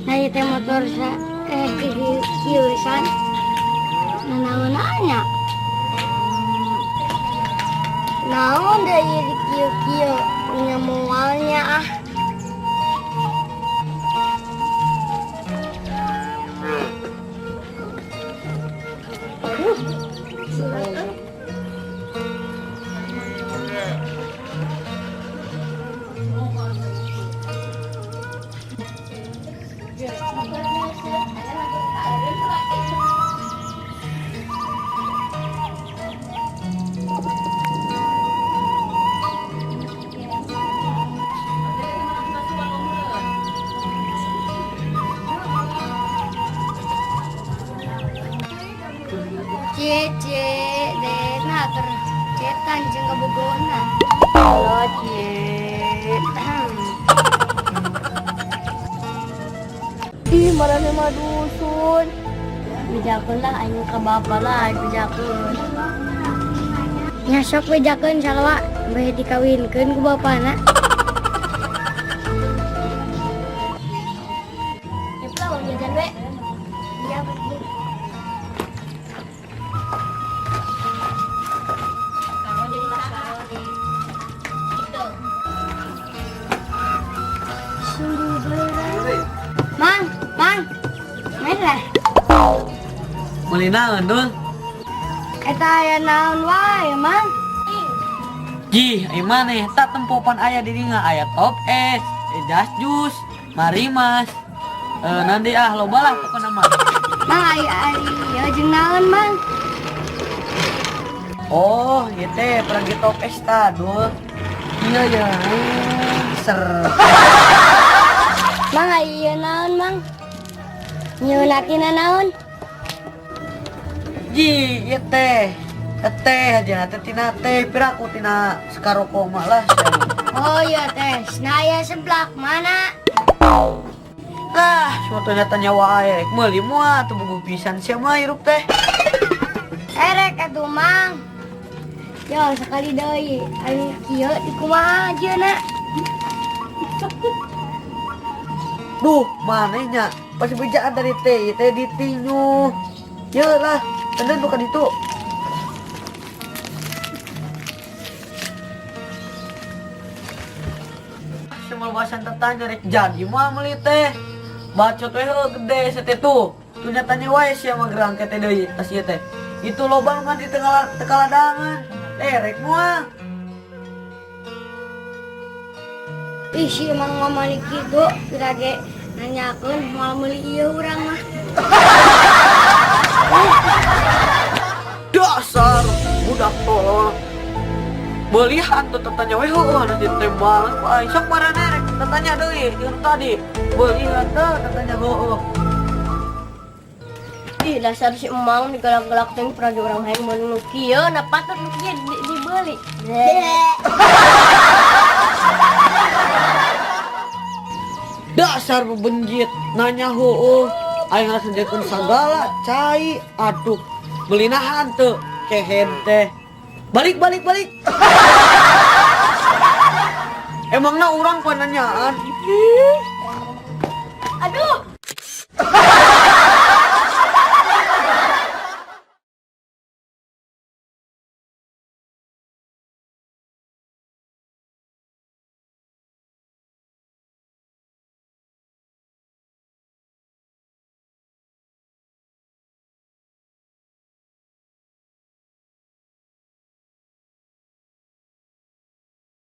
Nah, ieu teh motor sa kieusan. Nanaon nya? Naon deui di kieu-kieu nya moalnya ah. C C D nah keur cetan jeung kabogohna. Halo, Cie. Ih, marane mah dusun. Bejakeun lah aing ka bapa lah aing bejakeun. Nya sok bejakeun salawa beh dikawinkeun ku bapana. Ya pulang jajan we. Iya, betul. Sungguh berat. Mang, mang, main lah. Meuli naon, Dul? Eta aya naon wae, Mang? Jih, ai maneh tak tempopan aya di dinya aya Top S, Jas Jus, Marimas. Eh, nanti ah loba lah pokona mah. Mang ai ai ieu jeung naon, Mang? Oh, ieu teh pergi Top S ta, Dul. Iya ya. Ser. Mang ai ieu naon, Mang? Nyieunna naon? Jih, ieu teh. Teh aja teh tina teh piraku tina sekaroko mah lah. Oh iya teh, nah aya seblak mana? Ah, suatu tanya wae rek meuli moal tuh bugu pisan sia mah hirup teh. Erek atuh, Mang. Yo sekali deui, aing kieu di kumaha ajeuna? Duh, manehnya pas bejaan dari teh teh ditinyu. Ye lah, bener bukan itu. Semua bahasan tetanya rek jadi mah meuli teh. Bacot we heuh gede sete tuh. Tuh nyatanya wae sia mah gerang teh deui tas ieu teh. Itu lobang mah di tengah tekaladangan. Eh rek moal. Ih si emang mamani kitu, kira ge nanyakeun moal meuli ieu urang mah. Dasar budak tolol. Belihan tuh tetanya we heueuh nanti tembak aing sok marane rek tetanya deui jeung tadi. Belihan teh tetanya heueuh. Ih, dasar si emang digalak-galak teh pernah urang hayang meuli nu kieu, nah patut nu kieu dibeli. Dasar bebenjit nanya heueuh aing ngasediakeun sagala cai aduh beli nahan teu kehen teh. Balik balik balik. Emangna urang pananyaan? Aduh.